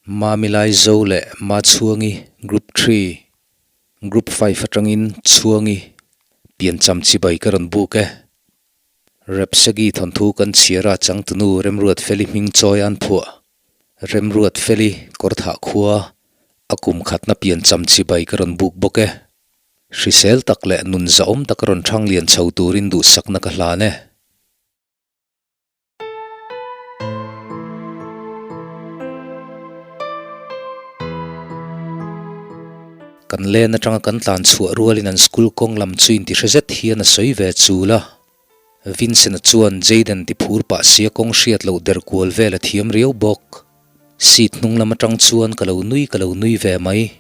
Mamilai Zo leh Machhuangi Group Three, Group Five atangin Chhuangi piancham chibai ka rawn buk e. Repsegi thawnthu kan chhiar a changtunu Remruatfeli hming chawi an phuah. Remruatfeli kawrthah khua a kum khatna piancham chibai ka rawn buk bawk e. Hrisel tak leh nun zahawm taka rawn thang lian chho turin duhsakna ka hlan e. Kan len atanga kan tlan chhuah rualin an school kawng lam chu intihre zet hian a sawi ve chul a. Vincent-a chuan Jayden ti phur pah sia kawng hriat loh der kual vel a thiam riau bawk. Seat hnung lam atang chuan ka lo nui ka lo nui ve mai.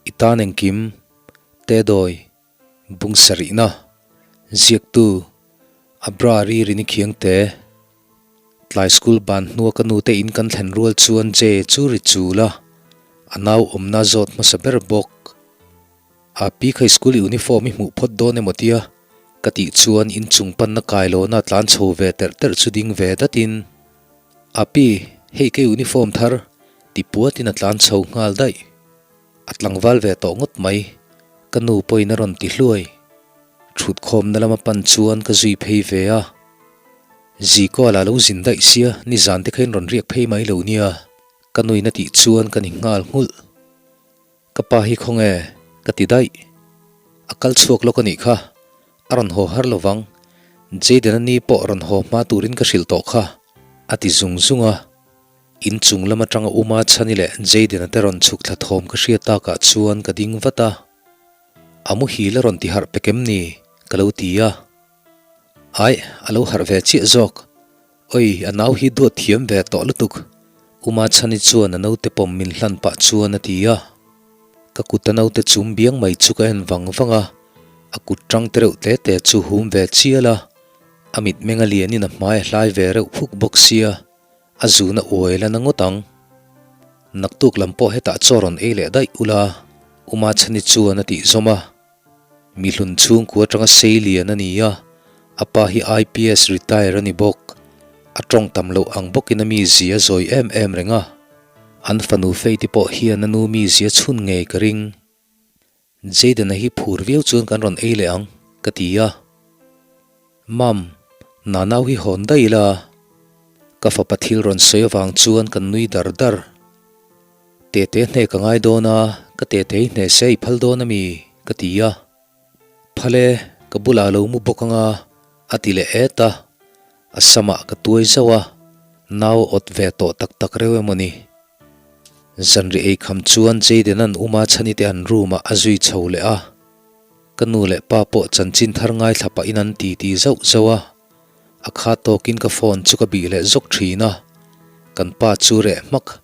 I tan engkim, Tedawi, Bung sarihna, Ziaktu, Abra ri rini khiang te. Tlai school ban hnua ka nute in kan thlen rual chuan Jay chu ri chul a, a nau awmna zawt hmasa ber bawk. A pi kha school uniform i hmuh phawt dawn emaw tia ka tih chuan inchung panna kailawna tlan chho ve terh terh chu ding ve datin, A pi, hei ka uniform thar ti puatin a tlan chho nghal daih. A tlangval ve tawh ngawt mai, ka nu pawhin a rawn ti hluai. Thutkhawmna lama pan chuan ka zui phei ve a. Zikawla lo zin daih sia, nizan te kha in rawn riak phei mai lo nia, ka nuin a tih chuan ka ni nghal nghulh. Ka pa hi khawnge? Ka ti daih. A kal chhuak lawk a nih kha. A rawn haw har lo vang. Jayden-a ni pawh rawn haw hma turin ka hrilh tawh kha, a ti zung zung a. In chung lam atanga Uma Chhani leh Jayden-a te rawn chhuk thla thawm ka hria takah chuan ka ding vat a. A muhil a rawn ti harh pek em ni? Ka lo ti a. Aih, a lo harh ve chiah zawk. Oi, a nau hi duat thiam ve tawh lutuk. Uma Chhani chuan a naute pawm min hlan pah chuan a ti a. Ka kut a naute chum biang mai chu ka en vang vang a, a kut tang te reuh te te chu hum ve chial a, a mitmeng a lianin a hmai a hlai ve reuh phuk bawk sia, a zun a uai la na ngawt ang. Naktuk lam pawh hetah chaw rawn ei leh daih ula, Uma Chhani chuan a tih zawm a. Mihlun chhungkua atanga sei lian a ni a, a pa hi IPS retire a ni bawk. A tawng tam loh ang bawkin a mizia a zawi em em reng a, an fanu Faith-i pawh hian a nu mizia chhun ngei ka ring. Jayden-a hi phur viau chuan kan rawn ei leh ang, ka ti a. Mum, Nanau hi hawn daih ila. Ka fapa thil rawn sawi avang chuan kan nui dar dar. Tete hne ka ngai dawn a, ka tete hi hne se i phal dawn a mi? ka ti a. Phal e, ka bulah a lo mu bawk anga, a ti leh et a. A samah ka tuai zauh a, nau a awt ve tawh tak tak reuh emaw ni. Zanri ei kham chuan Jayden-a'n Uma Chhani te an room-ah a zui chho leh a. Ka nu leh pa pawh chanchin thar ngaithla pahin an titi zauh zauh a. A kha tawkin ka phone chu ka bih leh zawk thin a, kan pa chu reh hmak.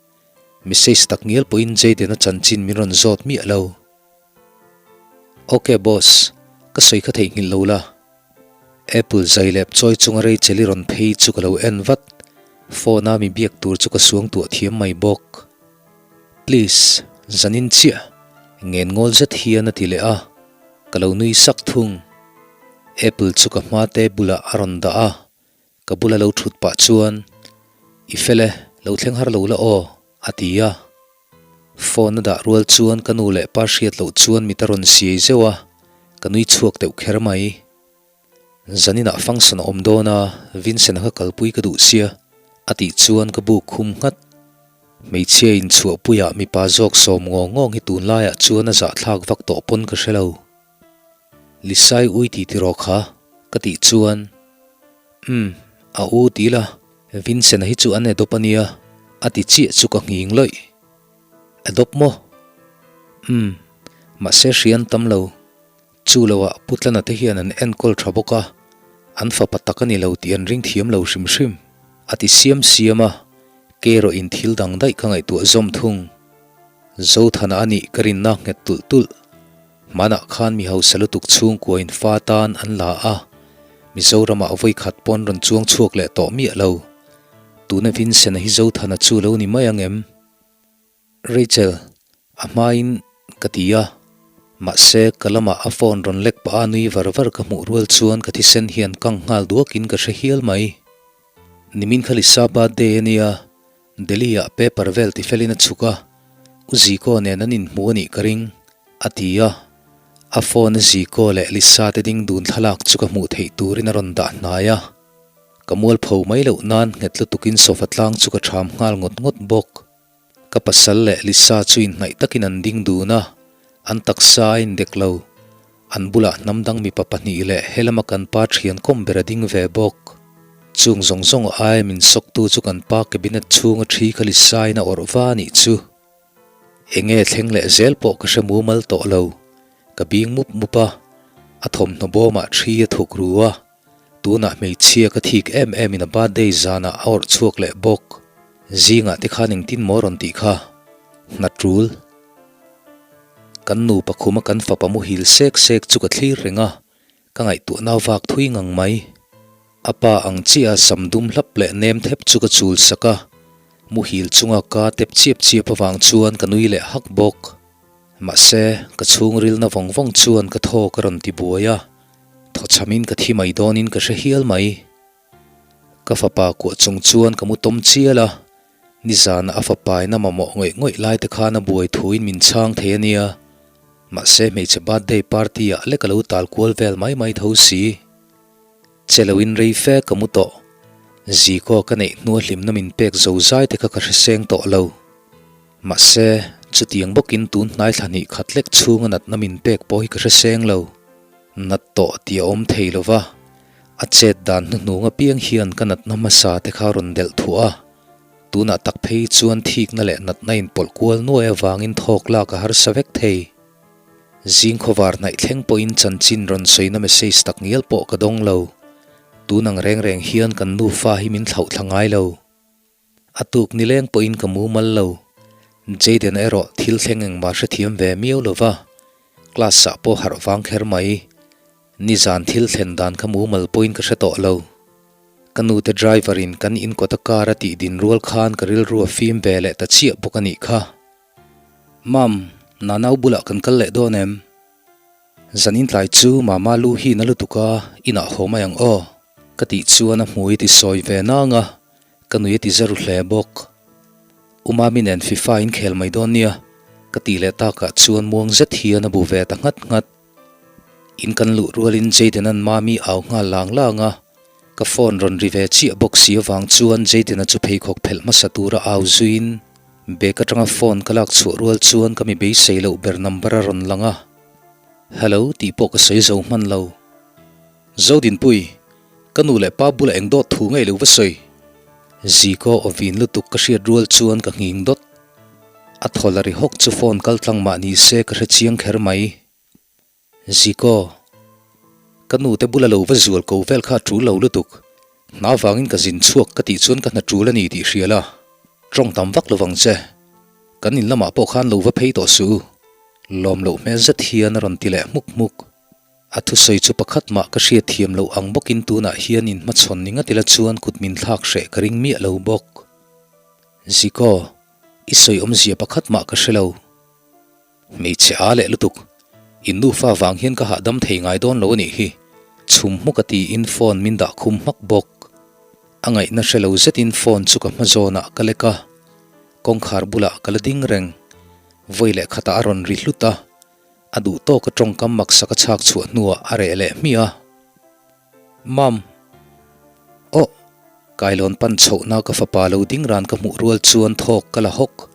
Message tak ngial pawhin Jayden-a chanchin min rawn zawt miah lo. Ok boss, ka sawi kha theihnghilh lo la. Apple zai lep chawi chunga Rachel-i rawn phei chu ka lo en vat. Phone-a mi biak tur chu ka suang tuah thiam mai bawk. Please, zanin chiah. Ngen ngawl zet hian a ti leh a, ka lo nui sak thung. Apple chu ka hma table ah a rawn dah a, Ka bula lo thut pah chuan, I fel e, lo thleng har lo la aw, a ti a. Phone a dah rual chuan ka nu leh pa hriat loh chuan mit a rawn siai zeuh a, ka nui chhuak deuh kher mai. Zaninah function a awm dawn a, Vincent-a kha kalpui ka duh sia, a tih chuan ka buk khum nghat. Hmeichhia inchhuahpuiah mipa zawk sawm ngawng ngawng hi tunlaiah chuan a zahthlak vak tawh pawn ka hre lo. Lisai ui ti tiraw kha? Ka tih chuan, Umm, a u ti la, Vincent-a hi chu an adopt a nia, a ti chiah chu ka nghing lawih. Adopt maw? Umm, mahse hria an tam lo. Chu loah Putlana te hian an enkawl tha bawk a, an fapa tak a ni lo tih an ring thiam lo hrim hrim, a ti siam siam a, kei erawh in thil dang daih ka ngaihtuah zawm thung. Zothana a nih ka rinna nghet tulh tulh. Hmanah khan mi hausa lutuk chhungkuain fa tan an la a, Mizoramah vawikhat pawn rawn chuang chhuak leh tawh miah lo. Tuna Vincent-a hi Zothana chu lo ni mai ang em? Rachel, a hmain ka ti a, mahse ka lamah a phone rawn lek pah a nui var var ka hmuh rual chuan ka thisen hian kang nghal duakin ka hre hial mai. Nimin kha Lisa birthday a nia, Delhi ah paper vel tifelin a chhuk a, U Ziko nen an inhmu a nih ka ring, a ti a. A phone a Ziko leh Lisa te ding dun thlalak chu ka hmuh theih turin a rawn dah hnai a. Ka mualpho mai loh nan nghet lutukin sofa tlang chu ka ṭham nghal ngawt ngawt bawk. Ka pasal leh Lisa chu inhnaih takin an ding dun a, an taksa a indek lo. An bulah hnam dang mipa pahnih leh helama kan pa thian kawm ber a ding ve bawk. Chung zawng zawng aia min sawktu chu kan pa cabinet chhunga thi kha Lisa in a awrh va a nih chu. Enge thleng leh zel pawh ka hre mumal tawh lo. Ka bing mup mup a, a thawmhnaw bawmah thi a thuk ru a. Tunah hmeichhia ka thik em em in a birthday zanah a awrh chhuak leh bawk. Zingah te khan engtin maw rawn tih kha? Hna tul. Kan nupa khuma kan fapa muhil sek sek chu ka thlir reng a, ka ngaihtuahna vak thui ngang mai. A pa ang chiah a sam dum hlap leh nem thep chu ka chul sak a, muhil chunga ka tep chiap chiap avang chuan ka nui leh hak bawk. Mahse, ka chhungrilna vawng vawng chuan ka thaw ka rawn ti buai a. Thawchhamin ka thi mai dawnin ka hre hial mai. Ka fapa kuah chung chuan ka mu tawm chial a, nizana a fapaina mamawh ngawih ngawih lai te khan a buai thuin min chhang thei a nia. Mahse hmeichhe birthday party ah lek a lo tal kual vel mai mai tho si. Che loin rei fe ka mu tawh. Zikaw ka neih hnua hlimna min pek zo zai te kha ka hre seng tawh lo. Mahse, chutiang bawkin tun hnai thla hnih khat lek chhunga natna min pek pawh hi ka hre seng lo. Nat tawh tih a awm thei lo va, a chet dan hnuhnung apiang hian ka natna hmasa te kha rawn delh thuah a. Tunah tak phei chuan thikna leh natna inpawlh kual nuai avangin thawk lak a harsa vek thei. Zing khawvar hnaih thleng pawhin chanchin rawn sawina message tak ngial pawh ka dawng lo. Tun ang reng reng hian kan nufa hi min thlauh thla ngai lo. A tuk nileng pawhin ka mumal lo. Jayden erawh thil thleng engmah hrethiam ve miau lo va, class ah pawh harh vang kher mai. Nizan thil thlen dan kha mumal pawhin ka hre tawh lo. Ka nute driver in kan in kawta car a tih din rual khan ka rilru a fim ve leh ta chiah bawk a nih kha. Mom, Nanau bulah kan kal leh dawn em? Zanin tlai chu Mama lu hi na lutuk a, inah haw mai ang aw. Ka tih chuan a hmui ti sawi ve nang a, ka nui a ti za ru hle bawk. U Mami nen FIFA in khel mai dawn nia, ka tih leh takah chuan muang zet hian a bu ve ta nghat nghat. In kan luh rualin Jayden-a'n Mami au nghal lang lang a, ka phone rawn ri ve chiah bawk si avang chuan Jayden-a chu pheikhawk phelh hmasa tura au zuiin Bag atanga phone ka lak chhuah rual chuan ka mi beisei loh ber number a rawn lang a. Hello tih pawh ka sawi zo hman lo. Zodinpui, ka nu leh pa bulah eng dawt thu ngei lo va sawi. Zikaw aw vin lutuk ka hriat rual chuan ka nghing dawt. A thaw la ri hawk chu phone kal tlang mah ni se ka hre chiang kher mai. Zikaw, ka nu te bula lo va zual ko vel kha a tul lo lutuk. Hna vangin ka zin chhuak ka tih chuan ka hna tul a ni tih hria la, tawng tam vak lovang che. Kan in lamah pawh khan lo va phei tawh suh u. Lawm loh hmel zet hian a rawn ti leh hmuk hmuk. A thusawi chu pakhat mah ka hriat thiam loh ang bawkin tunah hian in hmachhawn ni ngat ila chuan kut min thlak hreh ka ring miah lo bawk. Zikaw, i sawi awmzia pakhat mah ka hre lo. Hmeichhe a leh lutuk. In nufa vang hian ka hahdam thei ngai dawn lo a nih hi. Chhum hmuk a tiin phone min dah khum hmak bawk. A ngaihna hre lo zetin phone chu ka hma zawnah ka lek a. Kawngkhar bulah ka la ding reng. Vawi leh khatah a rawn ri hlut a. A duh tawk a tawngkam maksak a chhak chhuah hnuah a reh leh hmiah a. Mom. Aw! Kailawn pan chhohna ka fapa lo ding ran ka hmuh rual chuan thawk ka la hawk.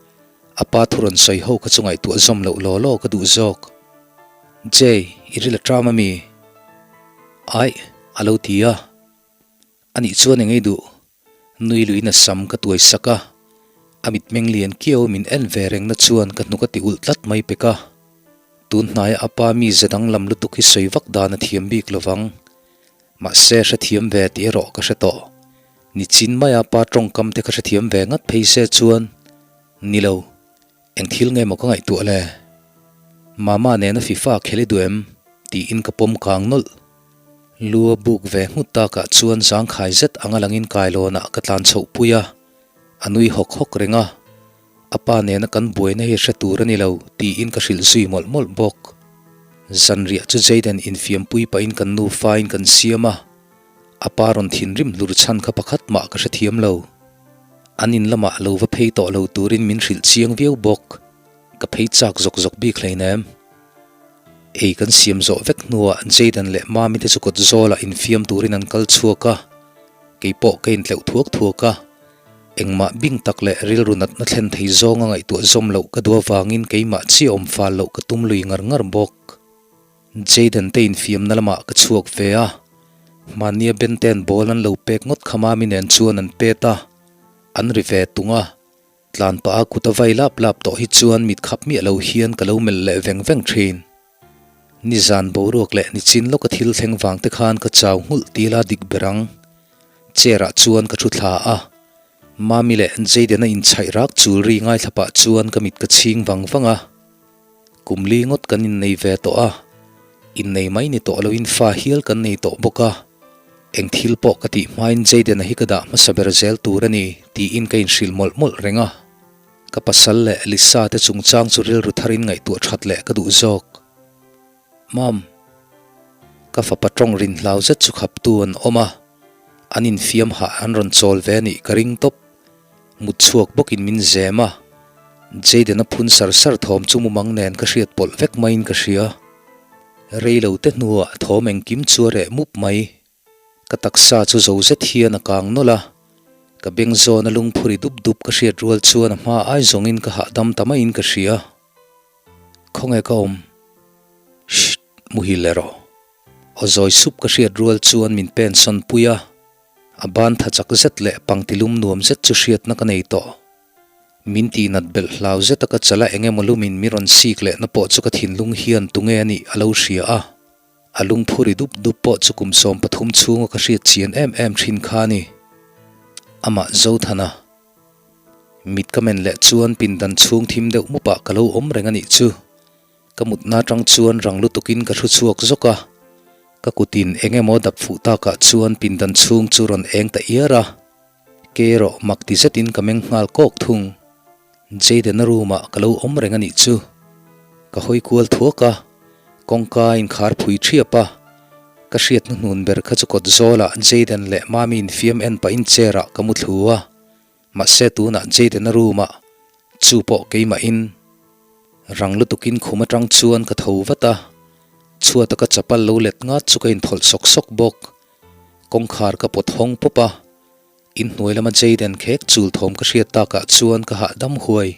A pa thu rawn sawi ho kha chu ngaihtuah zawm loh law law ka duh zawk. Jay, i ril a ṭam ami? Aih, a lo ti a. Anih chuan eng ei duh? Nui luin a sam ka tuai sak a. A mitmeng lian kiau min en ve rengna chuan ka hnuk a ti ulh tlat mai pek a. Tun hnaia a pa mi ze danglam lutuk hi sawi vak dan a thiam bik lovang. Mahse hrethiam ve tih erawh ka hre tawh. Nichin maia pa tawngkam te kha hrethiam ve ngat phei se chuan ni lo. Eng thil nge maw ka ngaihtuah le? Mama nena FIFA khel i duh em? tiin ka pawm kang nawlh. Lu a buk ve nghut takah chuan zangkhai zet anga langin kailawnah ka tlan chhoh pui a, a nui hawk hawk reng a. A pa nena kan buaina hi hre tur a ni lo tiin ka hrilh zui mawlh mawlh bawk. Zanriah chu Jayden infiampui pahin kan nufain kan siam a. A pa rawn thinrim hlur chhan kha pakhat mah ka hrethiam lo. An in lamah lo va phei tawh lo turin min hrilh chiang viau bawk. Ka phei chak zawk zawk bik hleinem. Ei kan siam zawh vek hnuah Jayden leh Mami te chu kawt zawlah infiam turin an kal chhuak a, kei pawh ka intleuh thuak thuak a. Engmah bing tak leh rilru natna thlen thei zawnga ngaihtuah zawm loh ka duh avangin keimah chiah awm fal loh ka tum lui ngar ngar bawk. Jayden te infiamna lamah ka chhuak ve a, hmannia Bente'n ball an lo pek ngawt kha Mami nen chuan an pet a, an ri ve tung a. Tlan pah a kut a vai lap lap tawh hi chuan mit khap miah lo hian ka lo melh leh veng veng thin. Nizan boruak leh nichin lawka thil thleng vang te khan ka chau nghulh til a dik ber ang. Chair ah chuan ka thu thla a, Mami leh Jayden a inchhaih rak chul ri ngaithla pah chuan ka mit ka chhing vang vang a. Kum li ngawt kan innei ve tawh a, innei mai ni tawh loin fa hial kan nei tawh bawk a, eng thil pawh ka tih hmain Jayden-a hi ka dah hmasa ber zel tur a ni tiin ka inhrilh mawlh mawlh reng a. Ka pasal leh Lisa te chungchang chu rilru tharin ngaihtuah that leh ka duh zawk. Mom. Ka fapa tawng rin hlau zet chu khaptu an awm a, an infiam hah an rawn chawl ve a nih ka ring tawp. Mut chhuak bawkin min zem a, Jayden-a phun sar sar thawm chu mumang nen ka hriat pawlh vek maiin ka hria. Rei lo te hnuah thawm engkim chu a reh mup mai. Ka taksa chu zo zet hian a kang nawlh a, ka beng zawna lungphuri dup dup ka hriat rual chuan a hma ai zawngin ka hahdam ta maiin ka hria. Khawnge ka awm? Shh! Muhil leh rawh. Aw zawi sup ka hriat rual chuan min pen sawn pui a, a ban tha chak zet leh pangtilum nuam zet chu hriatna ka nei tawh. Min tihnat belh hlau zeta ka chala eng emaw lumin mi rawn sik lehna pawh chu ka thinlung hian tunge a nih a lo hria a, a lungphuri dup dup pawh chu kum 13 chhunga ka hriat chian em em thin kha a ni. Amah Zothana. Mit ka men leh chuan pindan chhung thim deuh mupah ka lo awm reng a nih chu. Ka mutna atang chuan rang lutukin ka hru chhuak zawk a, ka kutin eng emaw dap fuh takah chuan pindan chhung chu rawn eng ta iar a, ke erawh mak ti zetin ka meng nghal kawk thung. Jayden-a room-ah ka lo awm reng a nih chu. Ka hawi kual thuak a, kawngka a inkhar phui thiap a, ka hriat hnuhnun ber kha chu kawt zawlah Jayden leh Mami infiam en pahin chair-ah ka mu thlu a, Mahse tunah Jayden-a room-ah chu pawh keimahin rang lutukin khum atang chuan ka tho vat a, chhuata ka chapal lo let ngat chu ka inthawlh sawk sawk bawk. Kawngkhar ka pawt hawng pawp a, inhnuai lama Jayden khek chul thawm ka hriat takah chuan ka hahdam huai.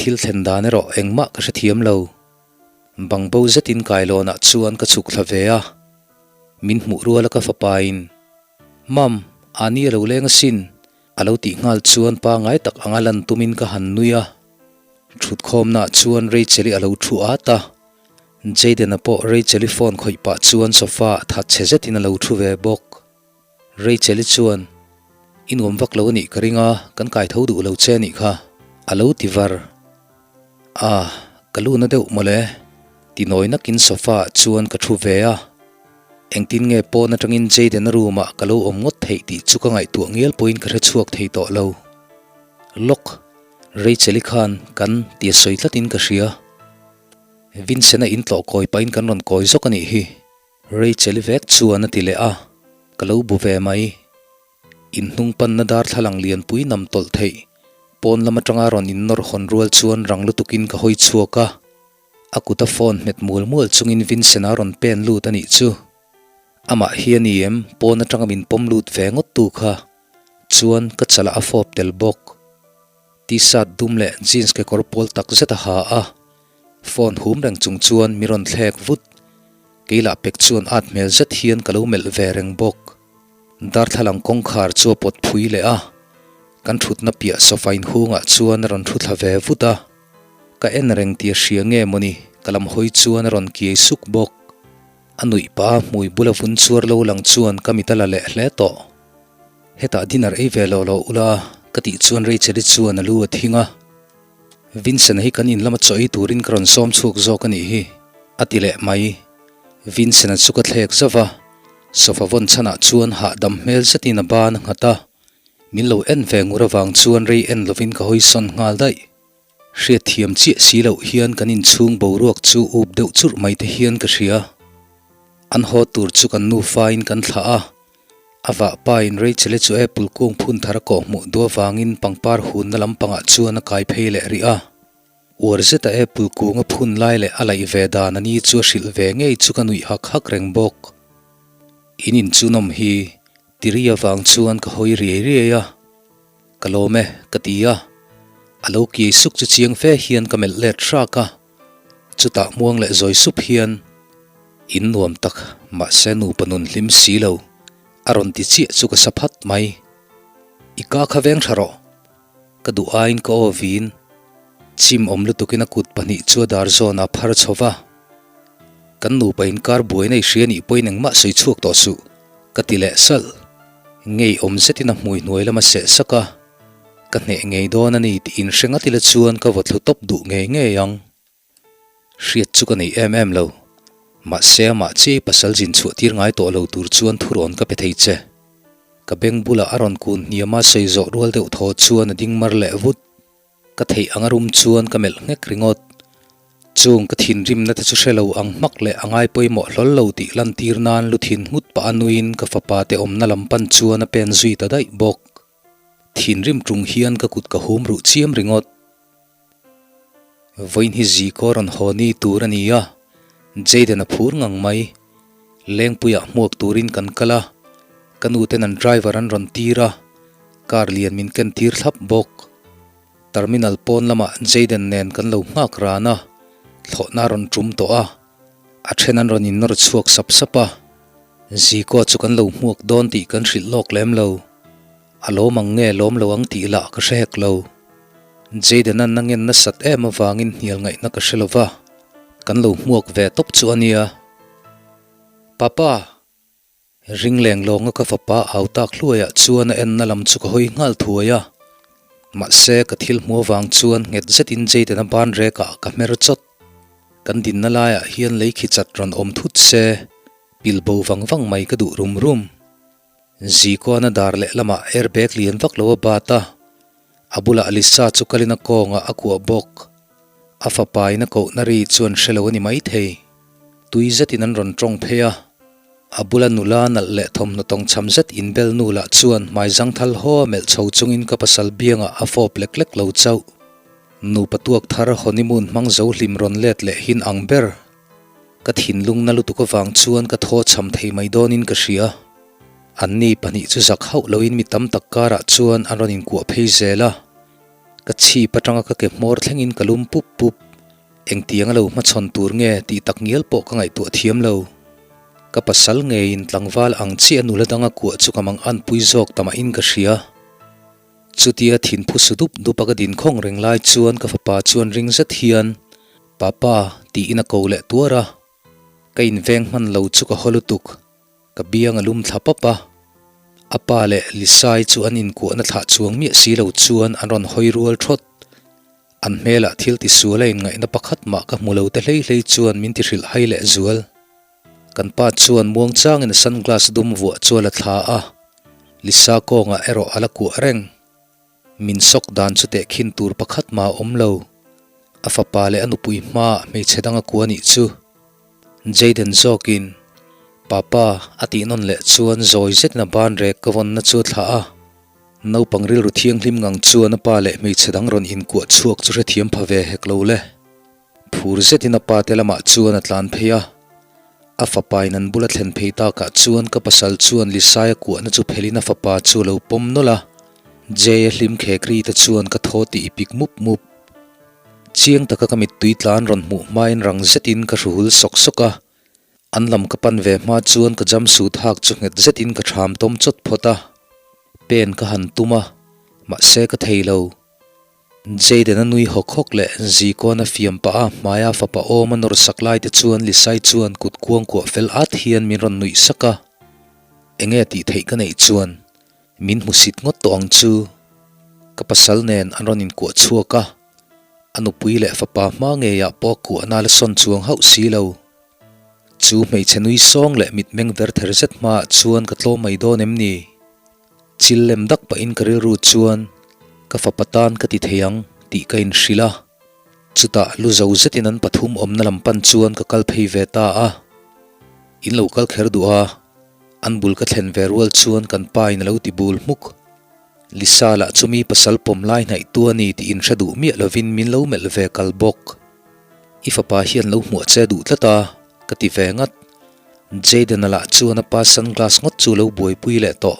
Thil thlen dan erawh engmah ka hrethiam lo. Bangbo zetin kailawnah chuan ka chhuk thla ve a, min hmuh ruala ka fapain, Mum, Ani a lo leng asin, a lo tih nghal chuan pangai tak anga lan tumin ka han nui a. Thutkhawmnaah chuan Rachel-i a lo thu at a, Jayden-a pawh Rachel-i phone khawih pah chuan sofa-ah thatchhe zetin a lo thu ve bawk. Rachel-i chuan, I nuam vak lo a nih ka ring a, kan kai tho duh lo che a nih kha, a lo ti var. Ah, ka lu na deuh mawle, ti nawi nakin sofa-ah chuan ka thu ve a. Engtin nge pawn atangin Jayden-a room-ah ka lo awm ngawt theih tih chu ka ngaihtuah ngial pawhin ka hre chhuak thei tawh lo. Lawk, Rachel-i khan kan ti a sawi tlatin ka hria. Vincent-a intlawh kawi pahin kan rawn kawi zawk a nih hi. Rachel-i vek chuan a ti leh a, ka lo bu ve mai. Inhnung panna darthlalang lianpui nam tawlh theih, pawn lam atanga rawn innawr hawn rual chuan rang lutukin ka hawi chhuak a. A kuta phone hmet mual mual chungin Vincent-a rawn pen lut a nih chu. Amah hi a ni em, pawn atanga min pawm lut ve ngawt tu kha. Chuan ka chalah a fawp tel bawk. T-shirt dum leh jeans kekawr pawl tak zet a ha a. Phone hum reng chung chuan mi rawn thlek vut. Kei lah pek chuan at hmel zet hian ka lo melh ve reng bawk. Darthlalang kawngkhar chu a pawt phui leh a, kan thutna piah sofa inhungah chuan a rawn thu thla ve vut a. Ka en reng tih a hria nge mawni ka lam hawi chuan a rawn kiai suk bawk. A nuih pah a hmui bula vun chuar lo lang chuan ka mit a la leh hle tawh. Hetah dinner ei ve lo lo ula ka tih chuan Rachel-i chuan a lu a thing a. Vincent hi kan in lama chaw ei turin ka rawn sawm chhuak zawk a nih hi, a ti leh mai. Vincent-a chu ka thlek zauh a, sofa vawn chhanah chuan hahdam hmel zetin a ban a nghat a, min lo en ve ngur avang chuan rei en lovin ka hawi sawn nghal daih. Hriatthiam chiah si loh hian kan inchhung boruak chu up deuh churh mai te hian ka hria. An haw tur chu kan nufain kan thlah a. A vahpa in Rachel-i chu apple kung phun thar a kawh hmuh duh avangin pangpar hunna lampangah chuan a kai phei leh rih a. Uar zeta apple kung a phun lai leh a laih ve dan a ni chu a hrilh ve ngei chu ka nuih hak hak reng bawk. In inchunawm hi tiri avang chuan ka hawi riai riai a. Ka lawm e, ka ti a. A lo kiai suk chu chiang fe hian ka melh let hrak a. Chutah hmuang leh zawi sup hian, In nuam tak, mahse nupa nun hlim si lo, a rawn ti chiah chu ka sa phat mai. I ka kha veng tha rawh. Ka duh aiin ka aw vin. Chim awm lutukin a kut pahnih chu a dar zawnah a phar chho va. Kan nupa inkar buai nei hria nih pawhin engmah sawi chhuak tawh suh. Ka ti leh salh. Ngei awm zetin a hmui hnuai lam a seh sak a, ka hneh ngei dawn a ni tih inhre ngat ila chuan ka vaw thlu tawp duh ngei ngei ang. Hriat chu ka nei em em lo. Mahse amah chiai pasal zin chhuah tir ngai tawh lo tur chuan thurawn ka pe thei che. Ka beng bulah a rawn kun hniam a sawi zawh rual deuh thaw chuan a ding mar leh vut. Ka theih anga rum chuan ka melh nghek ringawt. Chung ka thinrimna te chu hre lo ang hmak leh a ngai pawimawh hlawl lo tih lantir nan lu thin nghut pah a nuiin ka fapa te awmna lam pan chuan a pen zui ta daih bawk. Thinrim tung hian ka kut ka hum ruh chiam ringawt. Vawiin hi Ziko rawn haw ni tur a ni a, Jayden a phur ngang mai. Lengpuiah hmuak turin kan kal a, ka nu ten an driver an rawn tir a, car lian min ken tir thlap bawk. Terminal pawn lamah Jayden nen kan lo nghak ran a, thlawhna a rawn tum tawh a, a then an rawn innawr chhuak sap sap a. Ziko chu kan lo hmuak dawn tih kan hrilh lawk lem lo. A lawm ang nge lawm lo ang tih lah ka hre hek lo. Jayden-a na ngen nasat em avangin hnial ngaihna ka hre lo va, kan lo hmuak ve tawp chu a nia. Papa! Ring leng lawnga ka fapa au tak hluaiah chuan a enna lam chu ka hawi nghal thuai a. Mahse, ka thil hmu avang chuan nghet zetin Jayden-a ban rekah ka hmer chawt. Kan dinna laiah hian lei khi chat rawn awm thut se, pil bo vang vang mai ka duh rum rum. Zikuana dar lehlamah airbag lian vak lo a bat a, a bulah Lisa chu kalin a kawngah a kuah bawk. A fapa in a kohna ri chuan hre lo a ni maithei. Tui zetin an rawn tawng phei a, a bula nula nalh leh thawmhnaw tawngchham zet inbel nu lah chuan hmai zangthal haw a melh chho chungin ka pasal biangah a fawp lek lek lo chauh. Nupa tuak thar honeymoon hmang zo hlim rawn let leh hin ang ber. Ka thinlung na lutuk avang chuan ka thaw chham thei mai dawnin ka hria. Anni pahnih chu zak hauh loin mi tam tak karah chuan an rawn inkuah phei zel a. Ka chhip atanga ka ke hmawr thlengin ka lum pup pup. Engtiang a lo hmachhawn tur nge tih tak ngial pawh ka ngaihtuah thiam lo. Ka pasal ngeiin tlangval ang chiah nula danga kuah chu ka mang anpui zawk ta mahin ka hria. Chutia thinphu su dup dup a ka din khawng reng lai chuan ka fapa chuan ring zet hian, Papa, tiin a ko leh tuar a. Ka inveng hman lo chu ka haw lutuk. Ka biang a lum thla pap a. A pa leh Lisai chu an inkuahna thlah chuang miah si lo chuan an rawn hawi rual thawt. An hmelah thil tisual a inngaihna pakhat mah ka hmu lo te hlei hlei chuan min ti hrilh hai leh zual. Kan pa chuan muangchangin a sunglass dum vuah chu a la thla a, Lisa kawngah erawh a la kuah reng. Min sawk dan chu tehkhin tur pakhat mah a awm lo. A fapa leh a nupui hmaah hmeichhe dang a kua nih chu. Jayden zawkin, Papa, a tih nawn leh chuan zawi zetin a ban rek ka vawnna chu a thlah a. Naupang rilru thianghlim ngang chuan a pa leh hmeichhe dang rawn inkuah chhuak chu hrethiam pha ve hek lo le. Phur zetin a pa te lamah chuan a tlan phei a. A fapain an bula thlen phei takah chuan ka pasal chuan Lisaia kuahna chu phelin a fapa chu a lo pawm nawlh a. Jay-a hlim khek ri te chuan ka thaw tih i pik mup mup. Chiang taka ka mittui tlan rawn hmuh hmain rang zetin ka hruhul sawk sawk a. An lam ka pan ve hma chuan ka jumpsuit hak chu nghet zetin ka thram tawm chawt phawt a. Pen ka han tum a, mahse ka thei lo. Jayden a nui hawk hawk leh Zikawn a fiam pah a, hmaia fapa awm a nawr sak lai te chuan Lisai chuan kut kuang kuah fel at hian min rawn nuih sak a. Enge tih theih ka neih chuan min hmusit ngawt tawh ang chu. Ka pasal nen an rawn inkuah chhuak a, a nupui leh fapa hma ngeiah pawh a kuahna la sawn chuang hauh si lo. Chu hmeichhe nui sawng leh mitmeng ver ther zet hmaah chuan ka tlawm mai dawn em ni? Chil lem dak pahin ka rilru chuan ka fapa tan ka ti thei ang tih ka inhrilh a, chutah lu zo zetin an pathum awmna lam pan chuan ka kal phei ve ta a. In lo kal kher duh a. An bul ka thlen ve rual chuan kan pa in a lo ti bul hmuk. Lisa lah chu mi pasal pawm lai hnaih tu a ni tih in hre duh miah lovin min lo melh ve kal bawk. I fapa hian lo hmuah che duh tlat a, ka ti ve ngat. Jayden-a lah chuan a pa sunglass ngawt chu lo buaipui leh tawh.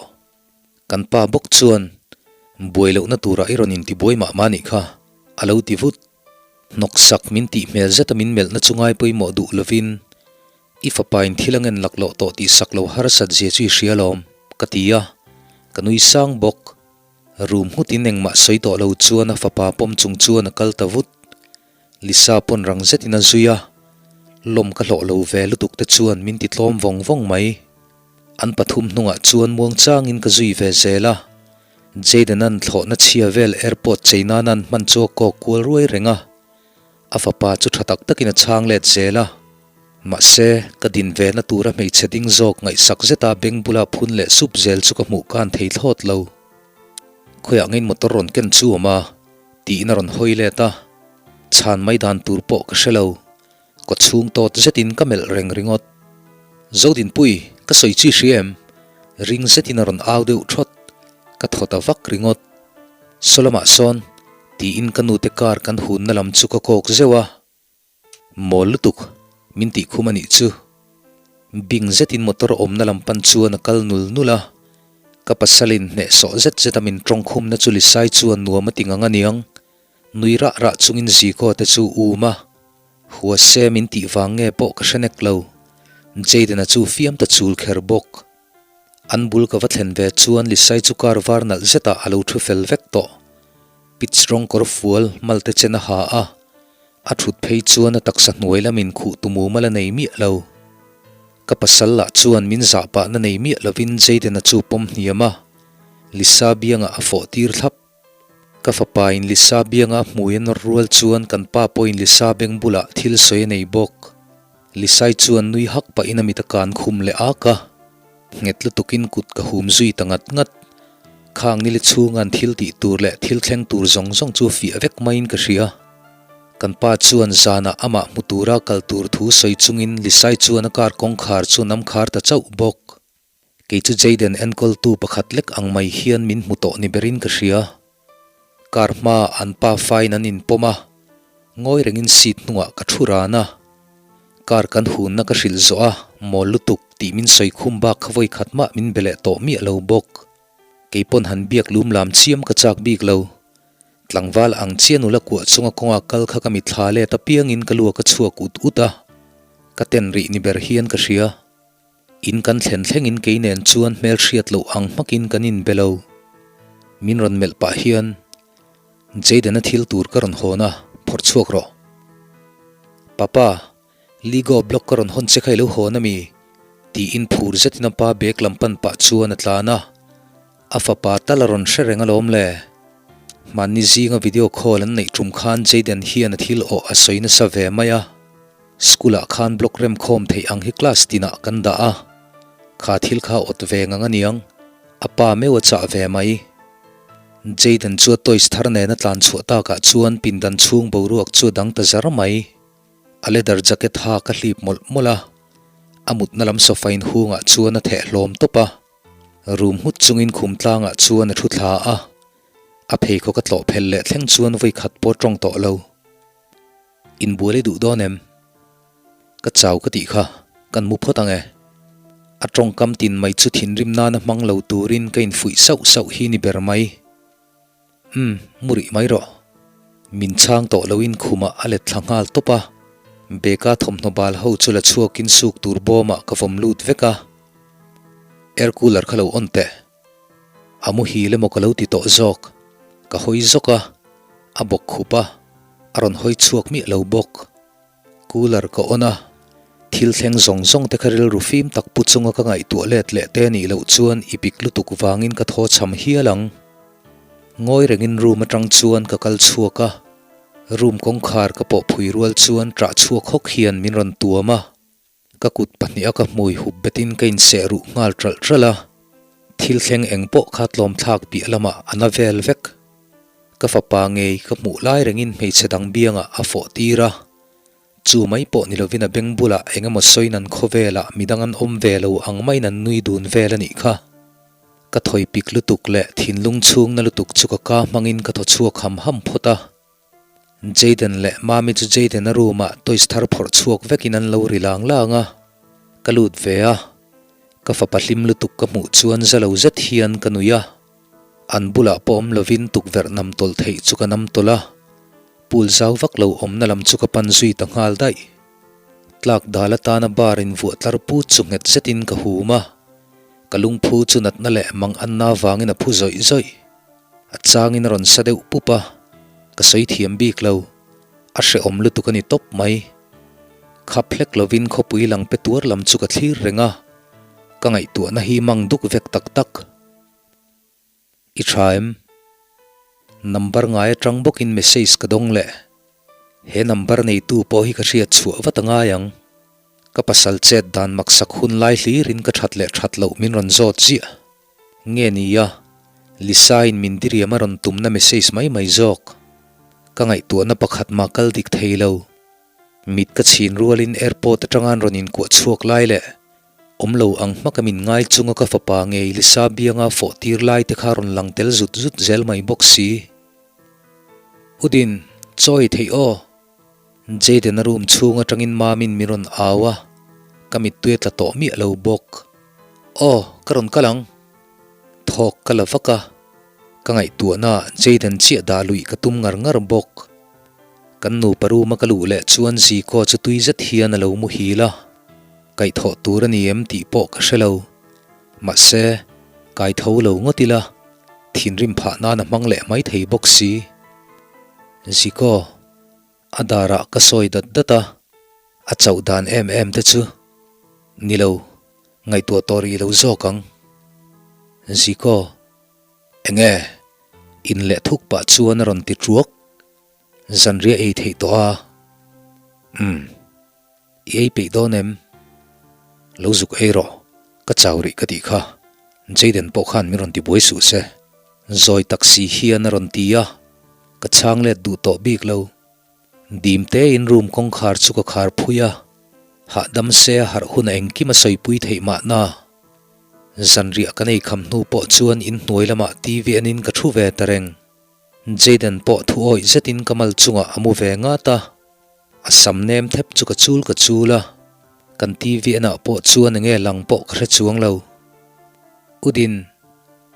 Kan pa bawk chuan, Buai lohna turah i rawn intibuai mah mah nih kha, a lo ti vut. Hnawksak min tih hmel zeta min melhna chu ngai pawimawh duh lovin, I fapain thil a ngen laklawh tawh tih sak lo harsat zia chu i hria alawm, ka ti a, ka nui sang bawk. Rum nghutin engmah sawi tawh lo chuan a fapa pawm chung chuan a kal ta vut. Lisa pawn rang zetin a zui a, lawm ka hlawh lo ve lutuk te chuan min ti tlawm vawng vawng mai. An pathum hnungah chuan muangchangin ka zui ve zel a, Jayden-a'n thlawhna chhia vel airport chei nana'n hman chu a kawk kual ruai reng a, a fapa chu tha tak takin a chhang let zel a. Mahse, ka din ve na tura hmeichhe ding zawk ngaihsak zeta beng bula phun leh sup zel chu ka hmuh kan thei thlawt lo. Khawiah ngein motor rawn ken chu awm a? tiin a rawn hawi let a, chhan mai dan tur pawh ka hre lo. Kaw chhung tawt zetin ka melh reng ringawt. Zodinpui, ka sawi chi hria em? Ring zetin a rawn au deuh thawt. Ka thaw ta vak ringawt. Saw lamah sawn, tiin ka nute car kan hunna lam chu ka kawk zeuh a. Mawl lutuk, min tih khum a nih chu. Bing zetin motor awmna lam pan chuan a kal nul nul a. Ka pasalin hnehsawh zet zeta min tawng khumna chu Lisai chuan nuam a ti ngang aniang. Nui rah rah chungin Ziko te chu um a, hua se min tih vang nge pawh ka hre nek lo. Jayden-a chu fiam ta chul kher bawk. An bul ka va thlen ve chuan Lisai chu car var nalh zetah a lo thu fel vek tawh. Pitch rawng kawr fual mal te chen a ha a, a thut phei chuan a taksa hnuai lamin khuh tu mumal a nei miah lo. Ka pasal lah chuan min zah pahna nei miah lovin Jayden-a chu pawm hniam a, Lisa biangah a fawh tir thlap. Ka fapa in Lisa bianga hmui a nawr rual chuan kan pa pawhin Lisa beng bulah thil sawi a nei bawk. Lisai chuan nui hak pahin a mit a kan khum leh ak a, nghet lutukin kut ka hum zui ta ngat ngat. Khang nili chhunga'n thil tih tur leh thil thleng tur zawng zawng chu fiah vek maiin ka hria. Kan pa chuan zanah amah hmu tura kal tur thu sawi chungin Lisai chuan a car kawngkhar chu nam khar ta chauh bawk. Kei chu Jayden enkawltu pakhat lek ang mai hian min hmu tawh ni berin ka hria. Car hmaah an pa fain an inpawm a, ngawi rengin seat hnungah ka thu ran a. Car kan hunna ka hrilh zawh a, mawl lutuk tih min sawi khum bak kha vawi khat mah min be leh tawh miah lo bawk. Kei pawn han biak lum lam chiam ka chak bik lo. Tlangval ang chiah nula kuah chunga kawnga kal kha ka mitthla let apiangin ka luak a chhuak ut ut a, ka ten rih ni ber hian ka hria. In kan thlen thlengin kei nen chuan hmelhriat loh ang hmakin kan inbe lo. Min rawn melh pah hian, Jayden-a thil tur ka rawn hawn a, phawrh chhuak rawh. Papa, Lego block ka rawn hawn che kha i lo hawn ami? Tiin phur zetin a pa bag lam pan pah chuan a tlan a. A fapa tal a rawn hre reng alawm le. Hmanni zinga video call an neih tum khan Jayden hian a thil awh a sawi nasa ve mai a. School ah khan block rem khawm theih ang hi class tinah kan dah a, kha thil kha awt ve ngang aniang, a pa meuh a chah ve mai. Jayden chu a toys thar nena tlan chhuah takah chuan pindan chhung boruak chu a dang ta zar mai. A leather jacket ha ka hlip mawlh mawlh a, a mutna lam sofa inhungah chuan a theh hlawm tawp a, room nghut chungin khum tlangah chuan a thu thla a, a pheikhawk a tlawh phel leh thleng chuan vawi khat pawh tawng tawh lo. Inbual i duh dawn em? Ka chau ka tih kha, kan mu phawt ang e. A tawngkam tin mai chu thinrim nana hmang lo turin ka infuih sauh sauh hi ni ber mai. Umm, mu rih mai rawh. Min chhang tawh loin khumah a let thla nghal tawp a. Beka thawmhnaw bal ho chu la chhuakin suk tur bawmah ka vawm lut vek a. Air cooler kha lo on teh. A muhil emaw ka lo ti tawh zawk. Ka hawi zawk a, a bawk khup a, a rawn hawi chhuak miah lo bawk. Cooler ka on a, thil thleng zawng zawng te kha rilru fim tak pu chunga ka ngaihtuah let leh te nih loh chuan i pik lutuk vangin ka thaw cham hial ang. Ngawi rengin room atang chuan ka kal chhuak a, room kawngkhar ka pawh phui rual chuan ṭah chhuak hawk hian min rawn tuam a. Ka kut pahniha ka hmui hup betin ka inseh ruh nghal ṭalh ṭalh a, thil thleng eng pawh kha tlawmthlak piah lamah a na vel vek. Ka fapa ngei ka hmuh lai rengin hmeichhe dang biangah a fawh tir a. Chu mai pawh ni lovin a beng bulah eng emaw sawiin an khawvelah midang an awm ve lo ang maiin an nui dun vel a nih kha. Ka thawi pik lutuk leh thinlung chhungna lutuk chu ka ka hmangin ka thaw chhuak ham ham phawt a. Jayden leh Mami chu Jayden-a room-ah toys thar phawrh chhuak vekin an lo ri lang lang a. Ka lut ve a, ka fapa hlim lutuk ka hmuh chuan za lo zet hian ka nui a. An bulah pawh awm lovin tukverh nam tawlh theih chu ka nam tawlh a, pool zau vak lo awmna lam chu ka pan zui ta nghal daih. Tlak dal atana bar invuah tlar put chu nghet zetin ka hum a, ka lungphu chu natna leh mang anna vangin a phu zawih zawih. A changin a rawn sa deuh pup a, ka sawi thiam bik lo, a hrehawm lutuk a ni tawp mai. Khap hlek lovin khawpui lang pe tuar lam chu ka thlir reng a, ka ngaihtuahna hi mang duk vek tak tak. I tha em? Number ngai atang bawkin message ka dawng leh. He number neitu pawh hi ka hriat chhuah vat a ngai ang. Ka pasal chet dan maksak hun lai hlirin ka that leh that loh min rawn zawt ziah. Nge nia, Lisa in min diriam a rawn tumna message mai mai zawk. Ka ngaihtuahna pakhat mah kal dik thei lo. Mit ka chhin rualin airport atanga an rawn inkuah chhuak lai leh Awm lo ang hmaka min ngai chunga ka fapa ngei Lisa bianga fawh tir lai te kha rawn lang tel zut zut zel mai bawk si. Udin, chaw ei theih aw. Jayden-a room chhung atangin Mamin min rawn au a, ka mittui a tla tawh miah lo bawk. Aw, ka rawn kal ang. Thawk ka la vak a, ka ngaihtuahna ah Jayden chiah dah luih ka tum ngar ngar bawk. Kan nupa room a ka luh leh chuan Ziko chu tui zet hian a lo muhil a. Kaihthawh tur a ni em tih pawh ka hre lo. Mahse, kaitho lo ngawt ila, thinrim phah nan a hmang leh mai thei bawk si. Ziko, a darah ka sawi dat dat a, a chauh dan em em te chu. Ni lo, ngaihtuah tawh rih lo zawk ang. Ziko, eng e? In leh thuk pah chuan a rawn ti ṭuak. Zanriah ei theih tawh a. Umm. I ei peih dawn em? Lo zuk ei rawh, ka chau rih ka tih kha. Jayden pawh khan min rawn ti buai suh se. Zawi tak si hian a rawn ti a, ka chhang let duh tawh bik lo. Dim tein room kawngkhar chu ka khar phui a, hahdam se a harh hun a engkim a sawipui theih mahna. Zanriah kan ei kham hnu pawh chuan inhnuai lamah TV enin ka thu ve ta reng. Jayden pawh thu awih zetin ka mal chungah a mu ve ngat a, a sam nem thep chu ka chul ka chul a, kan TV enah pawh chuan enge lang pawh ka hre chuang lo. Udin,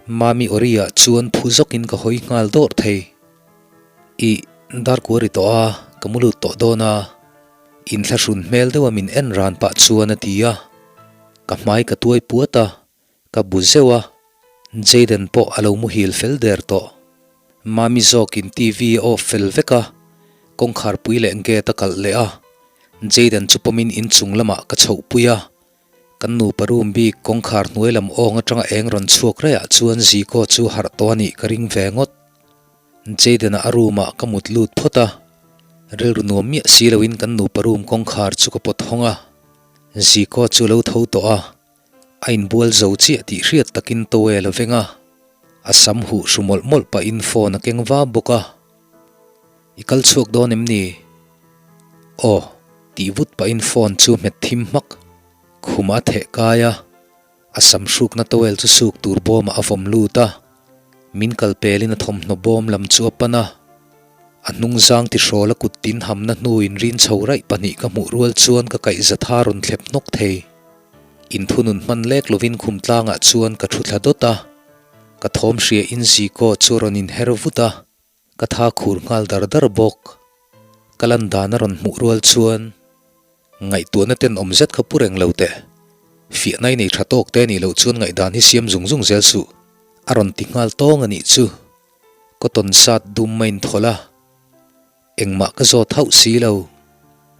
Mami Ori-ah chuan phu zawkin ka hawi nghal dawrh thei. Ih, darkua ri tawh a, ka mu lut tawh dawn a, inthlahrun hmel deuha min en ran pah chuan a ti a, ka hmai ka tuai puat a, Ka bu zeuh a, Jayden pawh a lo muhil fel der tawh. Mami zawkin TV a off fel vek a, kawngkhar pui leh gate a kalh leh a. Jayden chu pawmin inchung lamah ka chhoh pui a, kan nupa room bik kawngkhar hnuai lam awng atanga eng rawn chhuak raiah chuan Ziko chu harh tawh a nih ka ring ve ngawt. Jayden-a a room ah ka mut lut phawt a, rilru nuam miah si loin kan nupa room kawngkhar chu ka pawt hawng a, Ziko chu lo tho tawh a. A inbual zo chiah tih hriat takin towel a veng a, a sam huh hru mawlh mawlh pahin phone a keng va bawk a. I kal chhuak dawn em ni? Aw, tih vut pahin phone chu hmet thim hmak. Khumah a theh kai a, a sam hrukna towel chu suk tur bawmah a vawm lut a. Min kal pelin a thawmhnaw bawm lam chu a pan a. A hnung zang tihrawl a kut tin hamna hnuin rin chho raih pahnih ka hmuh rual chuan ka kaihza tha rawn thlep hnawk thei. Inthunun hman lek lovin khum tlangah chuan ka thu thla dawt a, ka thawm hria in Ziko chu a rawn inher vut a, ka tha khur nghal dar dar bawk. Ka lan dan a rawn hmuh rual chuan ngaihtuahna tenawm zet kha pu reng lo teh. Fiahna i nei tha tawk te nih loh chuan ngaihdan hi siam zung zung zel suh, a rawn ti nghal tawng a nih chu. Cotton shirt dum a inthawlh a. Engmah ka zawt hauh si lo.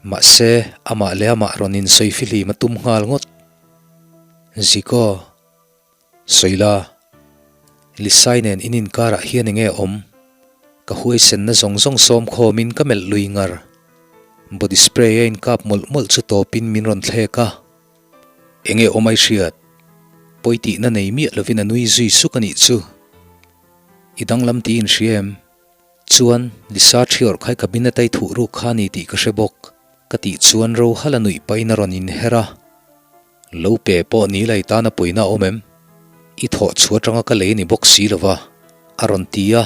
Mahse, amah leh amah rawn insawi fihlim a tum nghal ngawt. Ziko, Sawila, Lisai nen in inkarah hian enge awm? Ka huaisenna zawng zawng sawm khawmin ka melh lui ngar. Body spray a inkap mawlh mawlh chu tawpin min rawn thlek a. Enge awm ai hriat? Pawi tihna nei miah lovin a nui zui suk a nih chu. I danglam tih in hria em? Chuan, Lisa thiawrh khai cabin atai thuh ruk kha a ni tih ka hre bawk. Ka tih chuan ro hala nuih pahin a rawn inher a. Lo pe pawh ni lai tana puina a awm em? I thawh chhuah atanga ka lei ni bawk si lo va, a rawn ti a.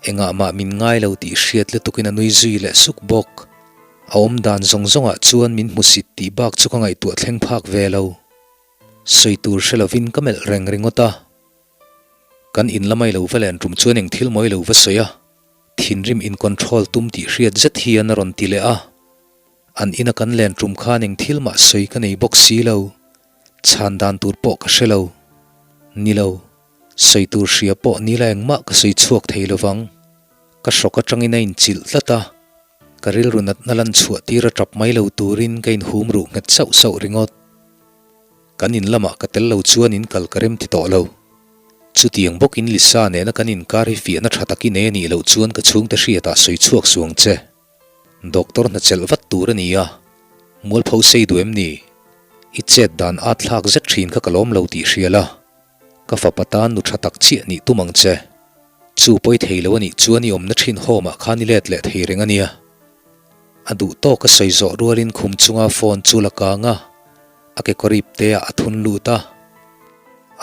Engah mah min ngai lo tih hriat lutukin a nui zui leh suk bawk. A awm dan zawng zawngah chuan min hmusit tih bak chu ka ngaihtuah thleng phak ve lo. Sawi tur hre lovin ka melh reng ringawt a. Kan in lamai lo va len tum chuan eng thil mawi lo va sawi a. Thinrim in control tum tih hriat zet hian a rawn ti leh a. An ina kan len tum khan eng thil mah sawi ka nei bawk si lo, chhan dan tur pawh ka hre lo. Ni lo, sawi tur hria pawh ni la engmah ka sawi chhuak thei lo vang. Ka hrawk atangin a inchilh tlat a, ka rilru natna lan chhuah tir a tap mai lo turin ka inhum ruh nghet sauh sauh ringawt. Kan in lamah ka tel lo chuan in kal ka rem ti tawh lo. Chutiang bawkin Lisa nena kan inkar hi fiahna tha tak i nei a nih loh chuan ka chhungte hriatah sawi chhuak suang che. Doctor hna chelh vat tur a ni a, mualpho sei duh em ni? I chet dan at thlak zet thin kha ka lawm lo tih hria la, ka fapa tan nu tha tak chiah nih tum ang che. Chu pawi thei lo a nih chuan i awmna thin home ah khan i let leh thei reng a nia. A duh tawk a sawi zawh rualin khum chunga phone chu la kang a, a kekawrip te ah a thun lut a.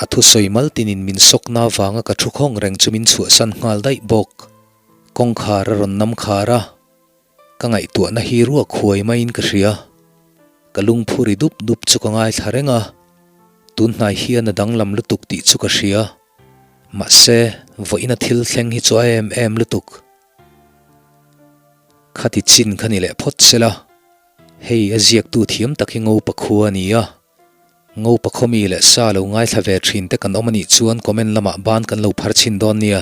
A thusawi mal tinin min sawkna avanga ka thu khawng reng chu min chhuahsan nghal daih bawk. Kawngkhar a rawn nam khar a, ka ngaihtuahna hi ruak huai maiin ka hria. Ka lungphu ri dup dup chu ka ngaithla reng a, tun hnai hian a danglam lutuk tih chu ka hria. Mahse, vawiina thil thleng hi chu a em em lutuk. Khati chin kha ni leh phawt sela, hei a ziaktu thiam tak hi Ngopa khua a ni a. Ngopa khawmi leh sa lo ngaithla ve thin te kan awm a nih chuan comment lamah ban kan lo phar chhin dawn nia.